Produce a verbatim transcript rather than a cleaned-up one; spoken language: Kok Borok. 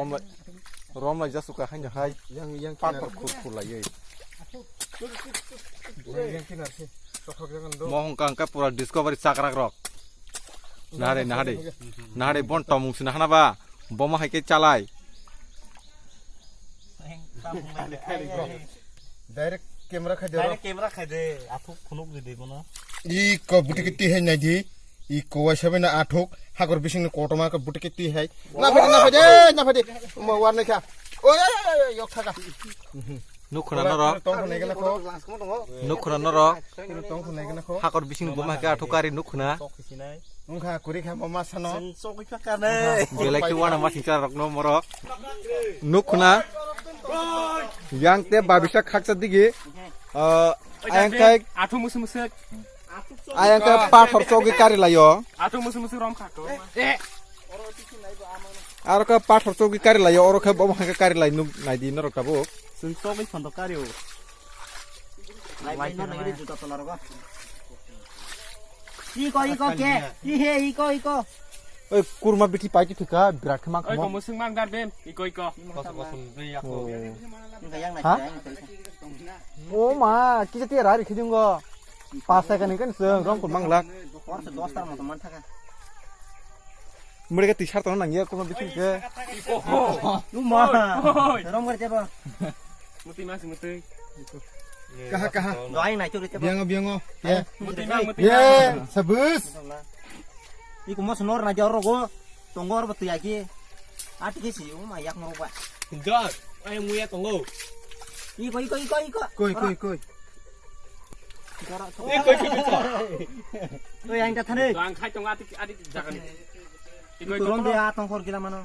Romlai, romlai jasuka haino hai. Yang, yang kinar. Pathor khur khur laiwi. Yang, yang kinar se. Sokhok jangan do. Mohong kangka pura discovery chakrak rok. Nahade, nahade. Nahade bon tomung sina hana ba. Bomo hai khe chalai. Direct camera khai de. Direct camera khai de. Athuk khunuk de de bono. I ko buti kiti hai nai di. I ko wai sabai na athuk. Hakor bising ni kotorma ko buti kiti hai. Na phai de, na phai de, na phai de. Mo war nai kha. Oi, oi, oi, oi, yok thaka. Nukhuna norok. Tong khunai gana kho. Nukhuna norok. Tong khunai gana kho. Hakor bising boma ke athuk kari nukhuna. Wngkha kuri kha bo ma sano. Chwng chogwi phakanai. Belai khe wana masing cha rok no moro. Nukhuna. Yang te babisa khaksa digi. Ah, ayang kai. Athu musu musu. Ayang kai pathor chogwi kari layo. Athu musu musu rom khako. Aro ka pathor chogwi kari layo, oro khe bo hai kari lai nuk nai di norok tabuk. Chwng chogwi phondo kari o. Lai lai no nai juta tola rogo. Iko, iko ke? Ihe, iko, iko. Oi, kurma bithi pai thika, birat khe mang. Oi, khamo. Ko musung mang dar bem. Iko, iko. Kosong, kosong, dui, aku. Oh. Nungka yang nai. Ha? Yang nai. Oh ma, kisa tiya rari khidung go. Pas second kan se rom kun mang lak. Por se dos tar moto man thaka. Mure ke t-shirt to nang ya kurma bithi ke. Iko. Uma. Oi, oi. Rom gar jaba. Muti mas muti. Kaha, kaha. Doain nai churi tebo. Biango, biango. Ye. Muti mang, muti mang. Ye, sabus. Iko mos nor na jor rogo. Tongor bo tuyaki. Ati ke si, uma yak mo ba. Jor. Ai muya tongo. Iko, iko, iko, iko. Koi, koi, koi. Jora. Iko, iko, iko. Oi, ang ta thane. Ang khai tong ati, ati jagan. Iko, iko, iko, rom de a tong khor gila mano.